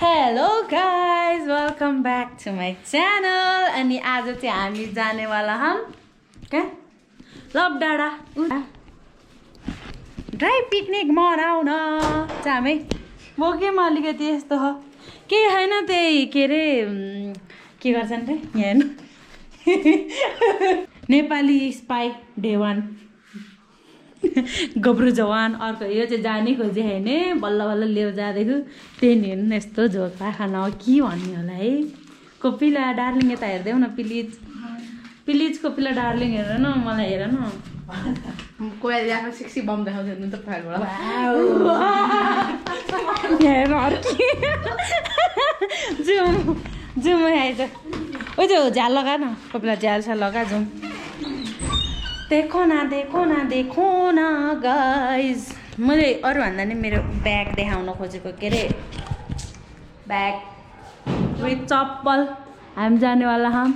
Hello guys, welcome back to my channel. अनि आज चाहिँ हामी जानेवाला हम कहाँ लभ डाँडा ड्राई पिकनिक मनाउन जामै बोकेमा अलिकति यस्तो हो केही छैन त्यही के अरे के गर्छन् रे यहाँ हेर्नु नेपाली स्पाई डे 1 गब्रु जवान अर्को यो चाहिँ जाने खोजे होइन बल्ल बल्ल लिएर जाँदैछु त्यही नि हेर्नु यस्तो झोक खाना हो के भन्ने होला है कोपिला डार्लिङ यता हेर्दैौ न प्लिज प्लिज कोपिला डार्लिङ हेर न मलाई हेर न कोही आफ्नो सेक्सी बम देखाउँछ नि त फाइलबाट हेर जुम जुम आइज ओ त्यो झ्याल लगा न कोपिला झ्याल छ लगा जुम देखो न गाइज मैले अरूभन्दा नि मेरो ब्याग देखाउन खोजेको के अरे ब्याग विथ चप्पल हामी जानेवाला हम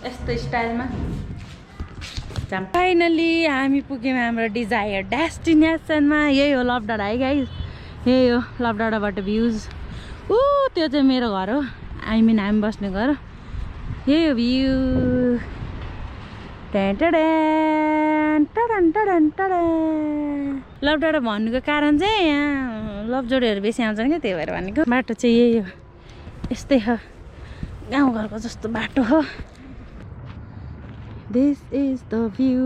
यस्तो स्टाइलमा फाइनली हामी पुग्यौँ हाम्रो डिजायर डेस्टिनेसनमा यही हो लभ डाँडा है गाइज यही हो लभ डाँडाबाट भ्युज त्यो चाहिँ मेरो घर हो हामी बस्ने घर यही हो भ्यू लभ डाँडा भन्नुको कारण चाहिँ यहाँ लभ जोडीहरू बेसी आउँछन् क्या त्यही भएर भनेको बाटो चाहिँ यही हो यस्तै हो गाउँघरको जस्तो बाटो हो दिस इज द भ्यू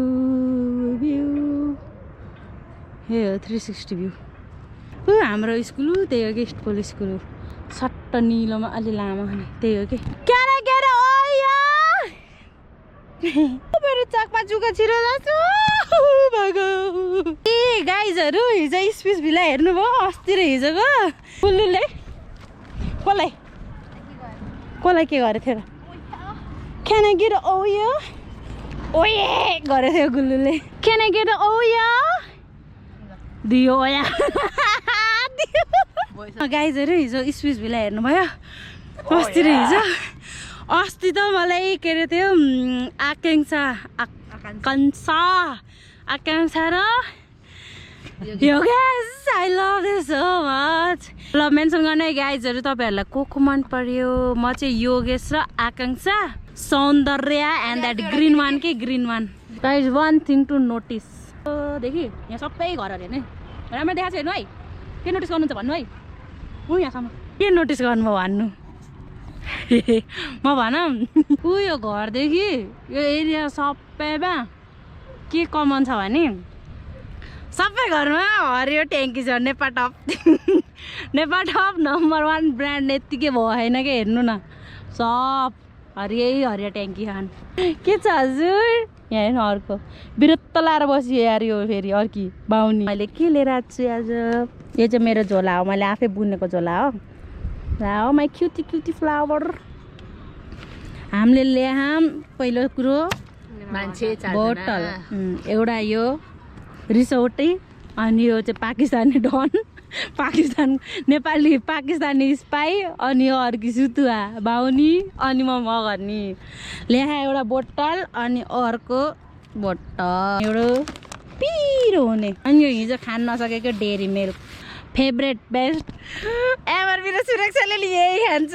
हे हो 360 भ्यू हाम्रो स्कुल त्यही हो कि स्कुल सट्ट निलोमा अलि लामो त्यही हो कि मेरो चकमा चुका छिरो ए गाइजहरू हिजो स्पिच भिला हेर्नुभयो अस्ति र हिजोको गुल्लुले कसलाई के गरेको थियो र Can I get an Oya? ओए गरेको थियो गुल्लुले Can I get an Oya? दियो ओया गाइजहरू हिजो स्पिच भिला हेर्नुभयो अस्ति र हिजो अस्ति त मलाई के अरे थियो आकांक्षा र Yogesh I love this so much ल मेन्सन गर्ने गाइजहरू तपाईँहरूलाई को मन पर्यो म चाहिँ योगेश र आकांक्षा सौन्दर्य and that green one guys one thing to notice देखि यहाँ सबै घरहरू हेर्ने राम्रो देखाएको छ हेर्नु है के नोटिस गर्नुहुन्छ भन्नु है यहाँसम्म के नोटिस गर्नुभयो भन्नु म भनौँ यो घरदेखि यो एरिया सबैमा के कमन छ भने सबै घरमा हरियो ट्याङ्की छ नेपाल टप नम्बर 1 ब्रान्ड यत्तिकै भएन क्या हेर्नु न सब हरियो ट्याङ्की खान के छ हजुर यहाँ हेर्नु अर्को बिरुत्त लाएर बसियो यार यो फेरि अर्की बाहुनी मैले के लिएर आएको छु आज यो चाहिँ मेरो झोला हो मैले आफै बुनेको झोला हो हो माई क्युटी फ्लावर हामीले ल्याहाम पहिलो कुरो मान्छे बोतल एउटा यो रिसोर्टै अनि यो चाहिँ पाकिस्तानी डन नेपाली पाकिस्तानी स्पाई अनि यो अर्की सुतुवा बाहुनी अनि म गर्ने ल्याहा एउटा बोतल अनि अर्को बोतल एउटा पिरो हुने अनि यो हिजो खान नसकेको dairy milk favourite best MRB सुरक्षाले यही खान्छ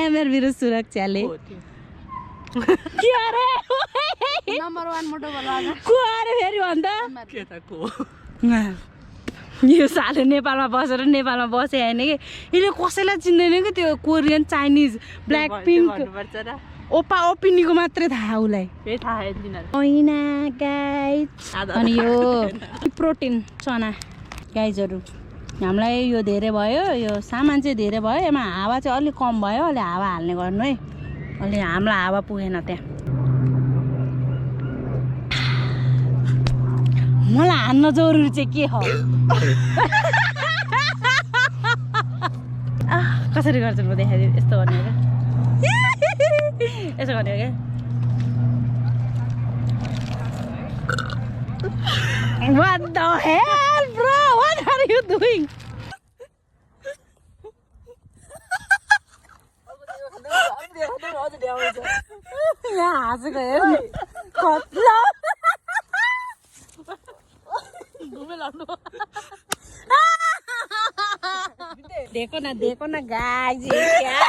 एमआरबी सुरक्षाले के अरे नम्बर 1 मोटो बोला को अरे फेरि भन्दा के त को यो साले नेपालमा बसे हैन कि यसले कसैलाई चिन्दैन कि त्यो कोरियन चाइनिज ब्ल्याक पिङ्क ओपा ओपिनीको मात्रै थाहा उसलाई हैन गाइज अनि यो प्रोटिन चना गाइजहरू हामीलाई यो धेरै भयो यो सामान चाहिँ धेरै भयो यसमा हावा चाहिँ अलिक कम भयो अलि हावा हाल्ने गर्नु है अलि हामीलाई हावा पुगेन त्यहाँ मलाई हान्न जरुरी चाहिँ के हो कसरी गर्छु म देखाइदिनु यस्तो गर्ने क्या यसो गर्ने क्या What the hell, bro? What are you doing? यहाँ हाँसेको हेर्नु कत्ला घुमे लाग्नु देखो ना गाइस ये क्या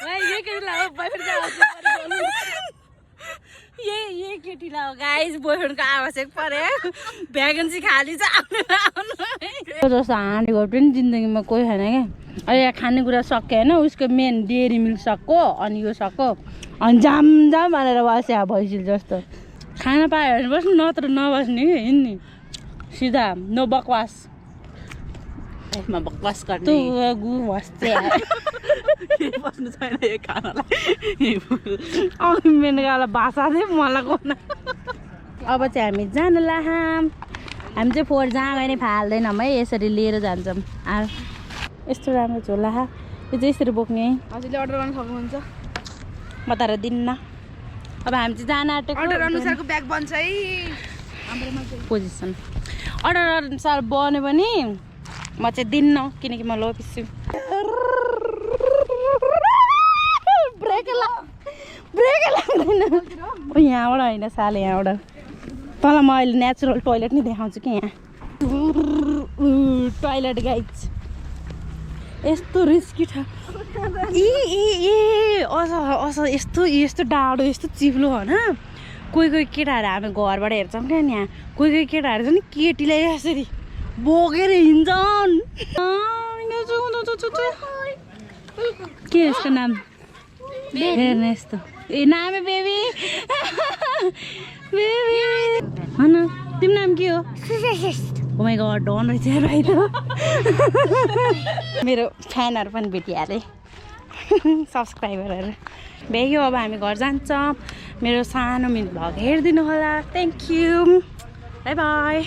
है ये केटीलाई हो बोयफ्रेन्डको आवश्यक पऱ्यो ये केटीलाई हो गाइस बोयफ्रेन्डको आवश्यक पऱ्यो भ्याकेन्सी खाली छ आउनु जस्तो हाँडेको पनि जिन्दगीमा कोही छैन क्या अहिले यहाँ खानेकुरा सक्यो होइन उसको मेन डेरी मिल्क सक्यो अनि यो सक्यो अनि जाम भनेर बस्यो भैँसी जस्तो खाना पायो भने बस्नु नत्र नबस्ने कि हिँड्ने सिधा नो बकवास यसमा बकवास तँ गर्ने गु बस्थे बस्नु छैन यो खानालाई मेनगाला भाषा चाहिँ मलाई कोन अब चाहिँ हामी जान लाहाम हामी चाहिँ फोहोर जहाँ गए नि फाल्दैनौँ है यसरी लिएर जान्छौँ यस्तो राम्रो झोला यो चाहिँ यसरी बोक्ने हजुरले अर्डर गर्न सक्नुहुन्छ म तर दिन्न अब हामी चाहिँ जान आँटेको अर्डर अनुसारको ब्याग बन्छ है पोजिसन अर्डर अनुसार बन्यो भने म चाहिँ दिन्न किनकि म लोपिस्छु ब्रेक लाग्दैन यहाँबाट होइन साले यहाँबाट तल म अहिले नेचुरल टोइलेट नै देखाउँछु कि यहाँ टोइलेट गाइज यस्तो रिस्की छ यस्तो डाँडो यस्तो चिप्लो होइन कोही केटाहरू हामी घरबाट हेर्छौँ क्या यहाँ कोही केटाहरू छ नि केटीलाई यसरी बोकेर हिँड्छन् के यसको नाम हेर्ने यस्तो ए नाम बेबी बेबी भन तिम्रो नाम के हो ओमाइ गड डन रहेछ भाइ त मेरो फ्यानहरू पनि भेटियो अरे सब्सक्राइबरहरू भ्यायो अब हामी घर जान्छौँ मेरो सानो मिनी भ्लग हेरिदिनु होला थ्याङ्क यू बाई बाई